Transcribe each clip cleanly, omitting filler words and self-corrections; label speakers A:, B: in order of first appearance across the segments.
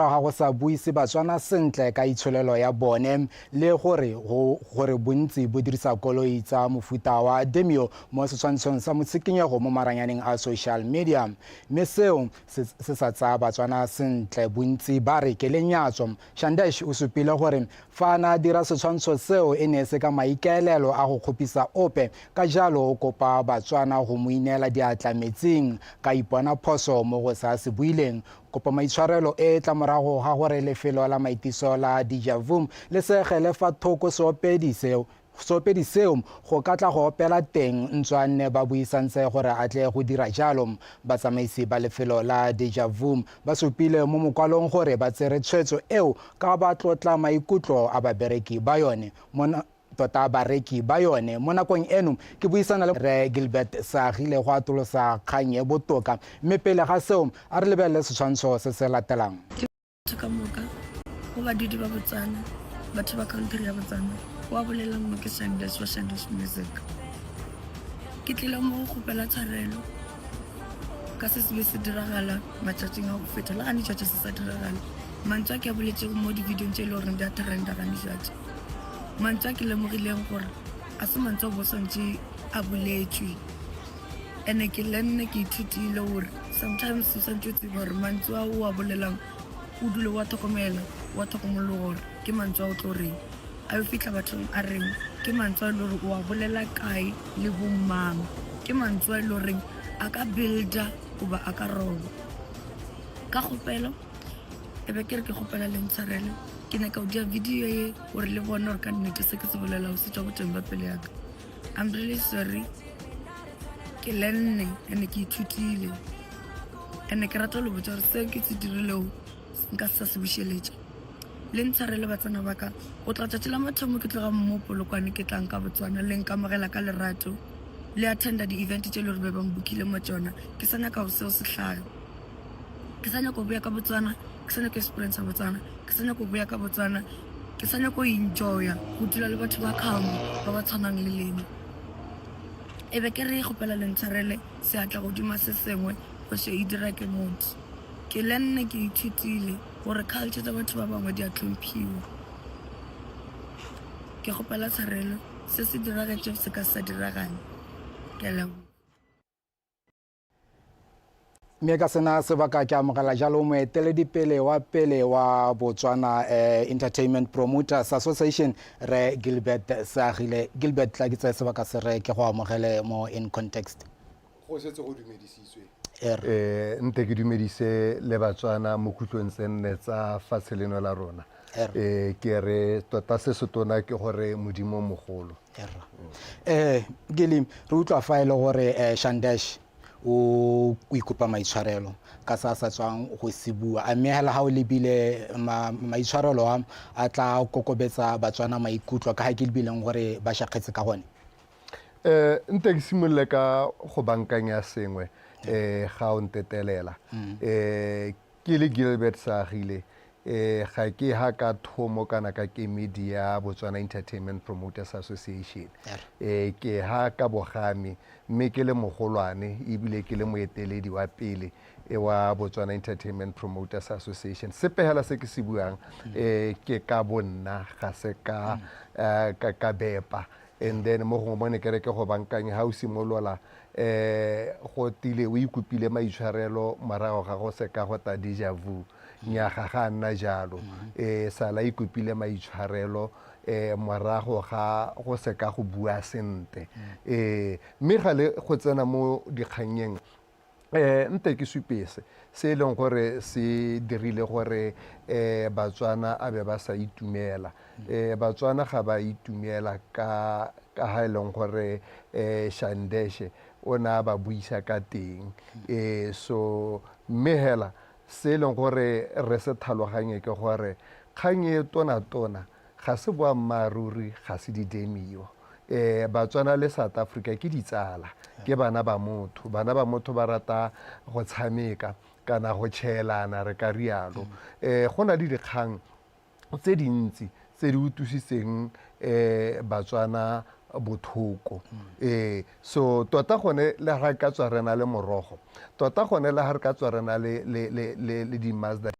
A: Ga go sa buise Batswana sentle ka itsholelo ya bone le gore go gore bontsi bo dirisa koloi tsa mofuta wa Demio mo setshwantshong sa motshikinyego mo maranyaneng a social media, mme seo se se sa tsaya Batswana sentle, bontsi ba re ke lenyatso. Shandesh o supile gore fa a ne a dira setshwantsho seo e ne e se ka maikaelelo a go kgopisa ope, ka jalo o kopa Batswana go mo ineela diatla metsing ka ipona phoso mo go se a se buileng. Kopo maitshwarelo e tla morago ga gore lefelo la maitiso la Dijavum le seegele fa thoko seopedi seo seopedi seo go ka tla go opela teng ntswa nne ba buisantse gore a tle go dira jalo. Batsamaisi ba lefelo la Dijavum ba supile mo mokwalong gore ba tsere tshwetso eo ka ba tlotla maikutlo a babereki ba yone. Mo tota bareki ba yone. Mo nakong eno ke buisana le Rre Gilbert Seagile go atolosa kgang e botoka. Mme pele ga seo, a re lebelele setshwantsho se se latelang.
B: Batho ka moka, go badudi ba Botswana, batho ba country ya Botswana, wa bolelang mo ke Shandesh wa Shandesh Music. Ke tlile mo go kgopela tshwarelo ka se se be se diragala matšatšing a go feta, le gane tšatši se sa diragala. Mantswe a ke a boletšego mo di-videong tše e le goreng di a trenda gane jwatše. Mantswe a ke lemogileng gore a se mantswe a bo swantše a boletšwe. Ene ke learnne, ke ithutile gore sometimes o swantše o tsebe gore mantswe a o a bolelang o dule wa tlhokomela, wa tlhokomologa gore ke mantswe a o tlo reng. A yo fihla bathong a reng, ke mantswe a e le gore o a bolela kae le bo mang. Ke mantswe a e le goreng a ka builda goba a ka roba. Ka kgopelo e be ke re ke kgopela le ntshwarele, ke nyaka go dira video ye gore le bone gore ka nnete se ke se bolelago se tšwa boteng ba pelo ya ka. I'm really sorry, ke learnne and ke ithutile and ke rata go le botša gore se ke se dirilego nka se sa se bušeletša. Le ntshwarele batsana ba ka, go tla tšatši la mathomo ke tloga mo Polokwane ke tlang ka Botswana, le nkamogela ka lerato, le attenda di-event tše le gore be ba mbukile mo tšona. Ke sa nyaka gore seo se hlage. Ke sa nyaka go boya ka Botswana, ke sa nyaka experience Botswana, ke sa nyaka go boya ka Botswana, ke sa nyaka go enjoya go dula le batho ba calm ba ba tshwanang le lena. E be ke re kgopela le ntshwarele, seatla godima se sengwe phošo e dira ke motho. Ke learnne, ke ithutile gore culture tsa batho ba bangwe di a tlhomphiwa. Ke kgopela tshwarelo, se se diragetšego se ka se sa diragala. Ke a leboga.
A: Mme ka sena sebaka ke amogela jalo moeteledipele wa pele wa Botswana Entertainment Promoters Association, Re Gilbert Seagile. Gilbert, tla ke tseye sebaka se re ke go amogele mo In Context.
C: Go setse go dumedisitswe.
A: Er.
C: Nte ke dumedise le Batswana mo khutlong tse nne tsa fatshe leno la rona.
A: Er.
C: Ke re tota se se tona ke gore Modimo mogolo.
A: Er. Gilly, re utlwa fa e le gore Shandesh o ikopa maitshwarelo ka sa sa tswang go se bua, a mme hela ga o lebile maitshwarelo a a tla kokobetsa Batswana maikutlo ka ga ke lebileng gore ba shakgetse ka gone?
C: Nte ke simolole ka go bankanya sengwe ga o ntetelela. Ke le Gilbert Seagile, ga ke ha ka thomo kana ka kemedi ya Botswana Entertainment Promoters Association. Ke ha ka bogame mme ke le mogolwane ebile ke le moeteledi wa pele wa Botswana Entertainment Promoters Association. Sepe hela se ke se buang ke ka bonna, ga se ka ka bepa. And then mo gongwe mo ne ke re ke go bankanye ha o simolola go tile o ikopile maitshwarelo morago ga go seka go ta deja vu. Nya ga ga nna jalo. Sala ikopile maitshwarelo morago ga go seka go bua sente. Mme gale go tsena mo dikgannyeng, nte ke supe se, se e leng gore se dirile gore Batswana a be ba sa itumela. Batswana ga ba itumela ka ka ha e leng gore Shandeshe o ne a ba buisa ka teng. So mme hela se e leng gore re se tlhaloganye ke gore kgang e tona-tona ga se boammaaruri, ga se di-demio. Batswana le South Africa ke ditsala, ke bana ba motho. Bana ba motho ba rata go tshameka kana go tšheelana, re ka rialo. Go na le dikgang tse dintsi tse di utlwisitseng Batswana bothoko. So tota gone le ga re ka tswa re na le morogo, tota gone le ga re ka tswa re na le di-Mazda.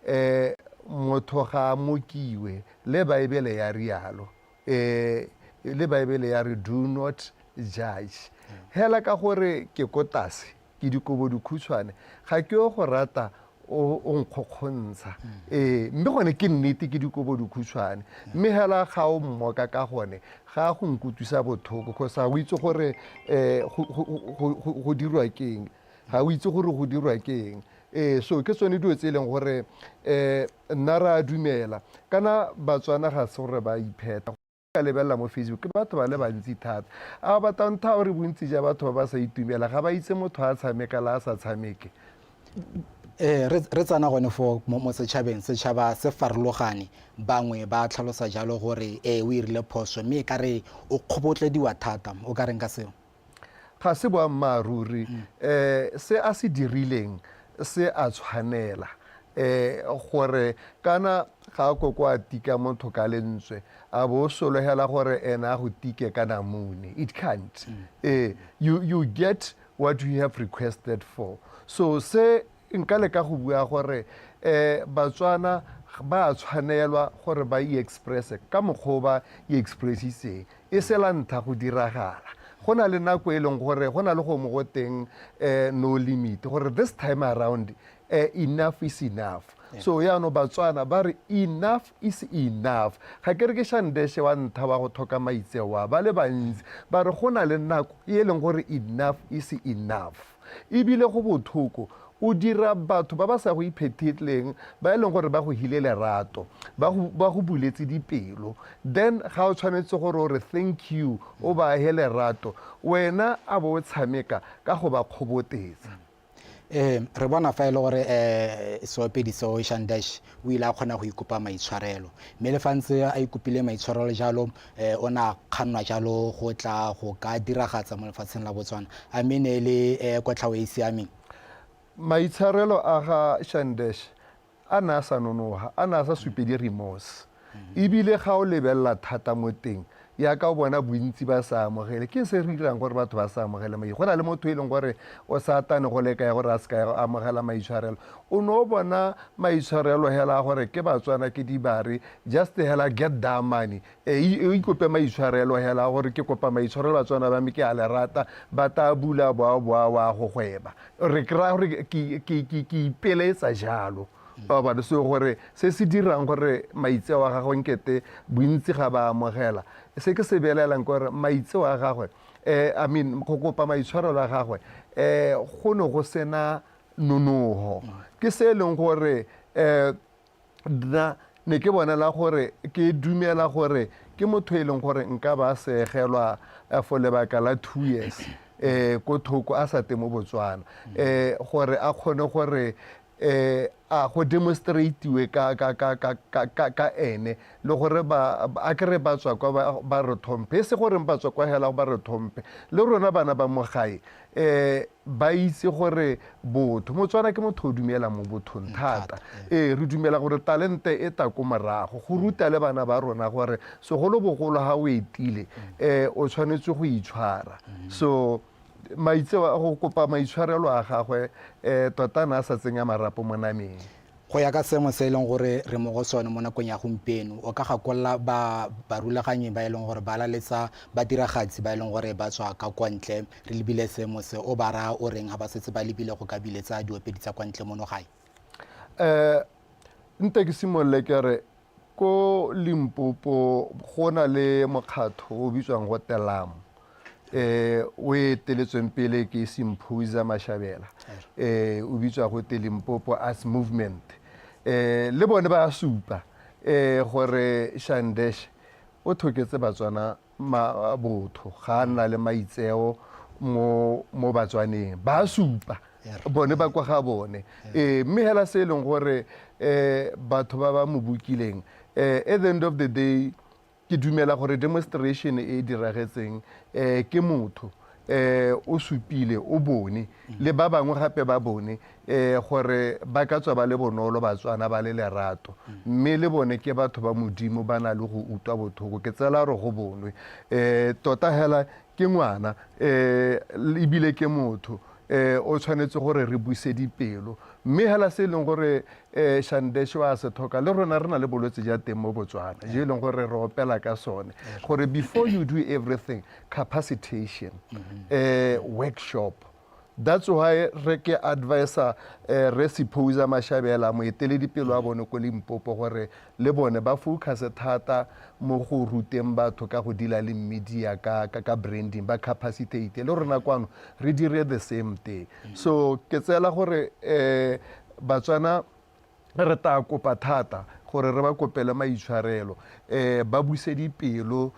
C: Um motho ga a mokiwe, le Baebele ya rialo, um le Baebele ya re do not judge. Hela ka gore ke ko tlase, ke dikobo dikhutshwane, ga ke yo go rata o nkgokgontsha. Ee, mme gone ke nnete, ke dikobo dikhutshwane, mme hela ga o mmoka ka gone ga go nkutlwisa botlhoko, cause ga o itse gore um go dirwa keng, ga o itse gore go dirwa keng. Ee, so ke tsone dilo tse e leng gore um nna re a dumela kana Batswana ga se gore ba iphetha. Ka lebelela mo Facebook, ke batho ba le bantsi thata a batla ntha gore bontsi ja batho ba ba sa itumela ga ba itse motho a tshameka le a sa tshameke.
A: Ee, re tsena gone fo mo setšhabeng, setšhaba se farologane. Bangwe ba tlhalosa jalo gore ee, o irile phoso, mme e ka re o kgobotlediwa thata. O ka reng ka seo?
C: Ga se boammaaruri. Um se a se dirileng se a tshwanela, um gore kana ga a koko a tika motho ka lentswe a bo o sologela gore ene a go tike ka namune. It can't. Ee, you get what you have requested for. So se nka leka go bua gore um Batswana ba a tshwanelwa gore ba i-expresse ka mokgwa o ba i-expressitseng, e se la ntlha go diragala. Go na le nako e leng gore go na le go mo go teng no limit, gore this time around enough is enough. So yaanong Batswana ba re enough is enough. Ga ke re ke Shandeshe wa ntlha wa go tlhoka maitseo a, ba le bantsi ba re go na le nako e leng gore enough is enough. Ebile go bothoko o dira batho ba ba sa go iphethetleng, ba e leng gore ba go hile lerato, ba go buletse dipelo, then ga o tshwanetse gore o re thank you, o ba he lerato, wena a bo o tshameka ka go ba kgobotetsa.
A: Ee, re bona fa e le gore um seopedi seo Shandesh o ile a kgona go ikopa maitshwarelo, mme le fa ntse a ikopile maitshwarelo jalo, um o ne a kgannwa jalo go tla go ka diragatsa mo lefatsheng la Botswana. A mme ne e le um kotlhao e e siameng?
C: Maitshwarelo a ga Shandesh a ne a sa nonoga, a ne a sa supe di-remorse. Ebile ga o lebelela thata mo teng, yaka o bona bontsi ba sa amogele. Ke se re dirang gore batho ba sa amogele mai. Go na le motho e leng gore o satane go le kae gore a se ka amogela maitshwarelo. O ne o bona maitshwarelo hela gore ke Batswana, ke dibare, just hela get that money. E o ikope maitshwarelo hela gore ke kopa maitshwarelo Batswana ba me, ke a le rata, ba tla bula boa boa wa go gweba. Re kry-a gore ke ipeletsa jalo. Wa bona, so gore se se dirang gore maitseo a gagwe nkete bontsi ga ba amogela, se ke se belaelang ke gore maitseo a gagwe, I mean go kopa maitshwarelo a gagwe, go ne go sena nonogo. Ke se e leng gore nna ne ke bonela gore ke dumela gore ke motho e leng gore nka ba segelwa for lebaka la 2 years ko thoko a sa te mo Botswana, gore a kgone gore a go demonstratiwe ka ene, le gore ba a kere ba tswa kwa ba re tlhomphe, e se gore ba tswa kwa hela ba re tlhomphe le rona bana ba mo gae, ba itse gore botho Motswana ke motho o dumela mo bothong thata. Ee, re dumela gore talente e tla ko morago, go ruta le bana ba rona gore segolobogolo ga o etile o tshwanetse go itshwara. So maitseo a go kopa maitshwarelo a gagwe tota ne a sa tsenya marapo mo nameng.
A: Go ya ka seemo se e leng gore re mo go sone mo nakong ya gompieno, o ka gakolola ba barulaganyi ba e leng gore ba laletsa badiragatsi ba e leng gore ba tswa ka kwa ntle, re lebile seemo se, o ba raya o reng ga ba setse ba lebile go ka biletsa diopedi tsa kwa ntle mono gae?
C: Nte ke simolole ke re ko Limpopo go na le mokgatho o bitswang go Telam, o eteletsweng pele ke Simphuza Mashabela, o bitswa go te Limpopo Arts Movement. Le bone ba supa gore Shandesh o thoketse Batswana botho, ga a nna le maitseo mo Batswaneng, ba supa bone ba kwa ga bone. Mme hela se e leng gore batho ba ba mo bukileng, at the end of the day ke dumela gore demonstration e diragetseng ke motho o supile, o bone le ba bangwe gape ba bone gore ba ka tswa ba le bonolo Batswana ba le lerato, mme le bone ke batho ba Modimo, ba na le go utlwa bothoko. Ke tsela gore go bonwe tota hela ke ngwana, ebile ke motho, o tshwanetse gore re buse dipelo. Mme hela se e leng gore Shandesh wa se thoka, le rona re na le bolwetse ja teng mo Botswana, je e leng gore re opela ka sone, gore before you do everything, capacitation, workshop. That's why re ke advisa re Siphoza Mashabela, moeteledipele wa bone ko Limpopo, gore le bone ba focus thata mo go ruteng batho ka go deala le media, ka branding, ba capacitate. Le rona kwano re dire the same thing. So ke tseela gore Batswana re tla kopa thata gore re ba kopele maitshwarelo, ba buse dipelo.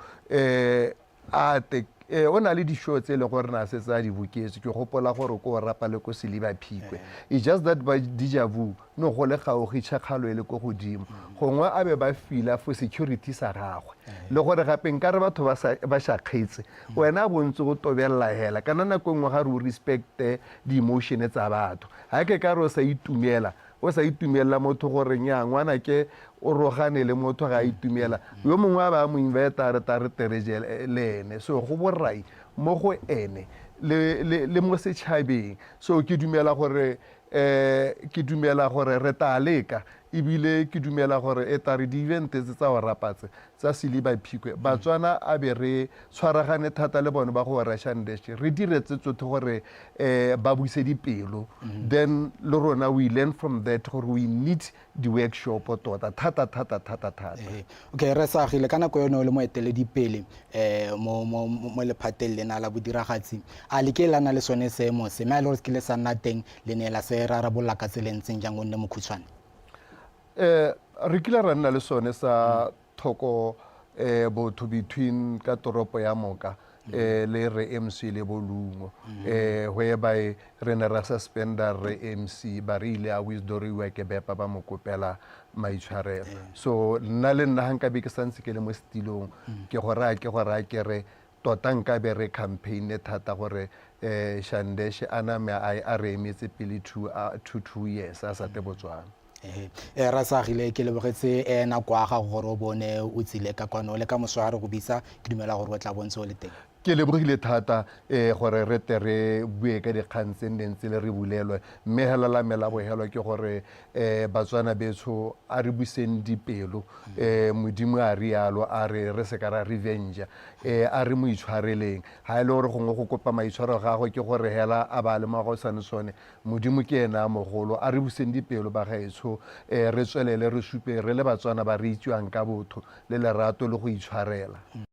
C: Ate o na le di-show tse e leng gore na setse a di boketse. Ke gopola gore ko o rapa le ko Seliba Phikwe. It's just that ba deja vu no go le gaogi, tšhakgalo e le ko godimo, gongwe a be ba fila for security sa gagwe, le gore gape nka re batho ba shakgetse wena a bontse go tobelela hela. Kana nako nngwe ga re o respecte di-emotion tsa batho, ga ke ka re o sa itumela, o sa itumelela motho gore nya ngwana ke o rogane le motho, ga a itumela, yo mongwe a ba a mo invite, a re ta re tereje le ene. So go borai mo go ene le mo setšhabeng. So ke dumela gore re tla leka, ebile ke dumela gore e tla re di-event tse tsa go rapatse tsa Seliba Phikwe, Batswana a be re tshwaragane thata le bone ba go Rashandesh, re dire tse tsotlhe gore ba buse dipelo. Then le rona we learn from that gore we need di-workshop tota thata thata thata thata.
A: Okay, re sagile ka nako yone o le moeteledipele mo lephateng lena la bodiragatsi, a le ke la na le sone seemo se, mme a le gore se kile sa nna teng, le ne la se rarabolola ka tsela e ntseng jang? O nne mokhutshwane.
C: Re kile ra nna le sone sa thoko botho between ka toropo ya Moka le re MC le Bolungo, whereby re ne ra suspenda re MC, ba re ile a withdraw'iwa ke bepa, ba mo kopela maitshwarelo. So nna le nna ga nkabe ke santse ke le mo setilong, ke go raya ke re tota nkabe re campaign thata gore Shandesh a name a re emetse pele 2 years a sa te Botswana.
A: Ra sagile, ke lebogetse nako ya gago gore o bone o tsile ka kwano le ka moso. Re go bitsa, ke dumela gore o tla bontse o le teng.
C: Ke lebogile thata gore re tle re bue ka dikgang tse nne ntse le re bulelwe. Mme hela la me la bogelo ke gore Batswana betsho, a re buseng dipelo. Modimo a rialo, a re re se ka ra revenge, a re mo itshwareleng. Ga e le gore gongwe go kopa maitshwaro gagwe ke gore hela a ba le mo go sane sone, Modimo ke ena a mogolo. A re buseng dipelo bagaetsho, re tswelele re supe re le Batswana ba re itsiwang ka botho le lerato le go itshwarela.